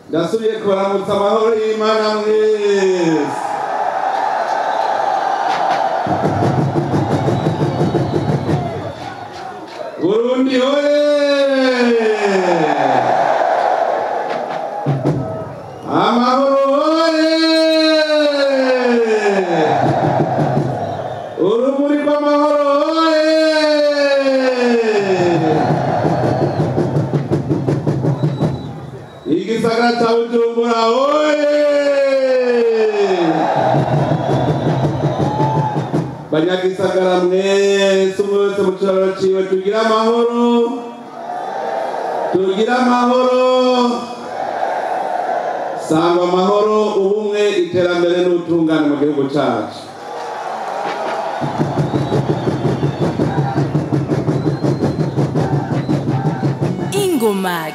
Ndasubiye kubaramutsa amahoro y'Imana mwese. Burundi hoye! Amahoro hoye! Urumuri rw'amahoro hoye! Igisagara ca Bujumbura hoye! Banyagisagara mwese, umwe wese mu kiraro ciwe, tugire amahoro, tugire amahoro. Sangwa amahoro, ubumwe, iterambere n'ubutungane mu gihugu cacu. Ingomag.